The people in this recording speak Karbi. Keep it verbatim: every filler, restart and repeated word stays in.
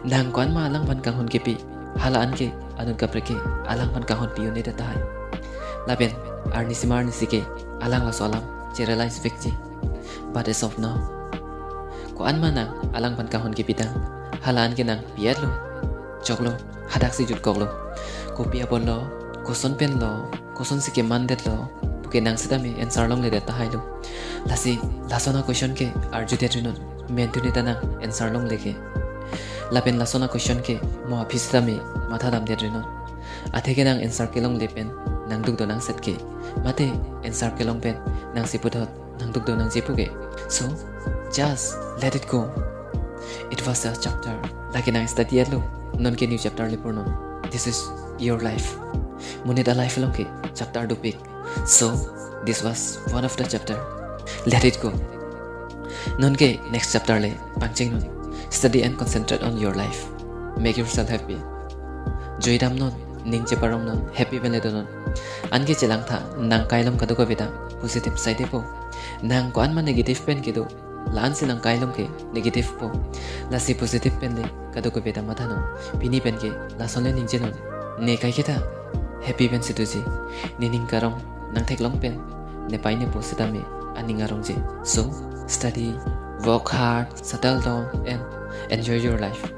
Nang ko-an ma alang aphan kanghon kepi, hala-an ke anut kaprek ke alang aphan kanghon pi un-edet tahai. Lapen arnisi ma arnisi ke alang laso alam che-realize vekji. But as of now, ko-an ma nang alang aphan kanghon kepitang, hala-an ke nang pi-etlo. Choklo, hadaksi jutkoklo. Kopi apotlo, koson penlo, kosonsi kemandetlo pu ke nang sitame answer longledet tahailo. Lasi lason a-question ke arjudet rinon, mentuni ta nang answer longle ke. Lapen lason a-question ke mo aphi sitame matha damdet rinon. Athe ke nang answer kelongle pen nang dukdun nangset ke, mate answer kelong pen nangsi puthot nang dukdun nangji pu ke. So, just let it go. It was a chapter. Lake nang study-etlo. Non ke new chapter le purnon. This is your life. Monit a-life along ke chapter dopik. So, this was one of the chapter. Let it go. Non ke next chapter le pangchengnon. Study and concentrate on your life. Make yourself happy. Joidamnon, ning cheparongnon, happy pen le donon. Anke chelangtha, nang kai along kadokave ta positive side po. Nang ko-an ma negative pen kedo, la-ansi nang kai along ke negative po. Lasi positive pen le kadokave ta mathanon. Pini pen ke lason le ningjenon. Ne kaiketa happy pensi doji. Ne ning karong nangtheklong pen nepei nepo sitame aning arongji. So, study, work hard, settle down and enjoy your life.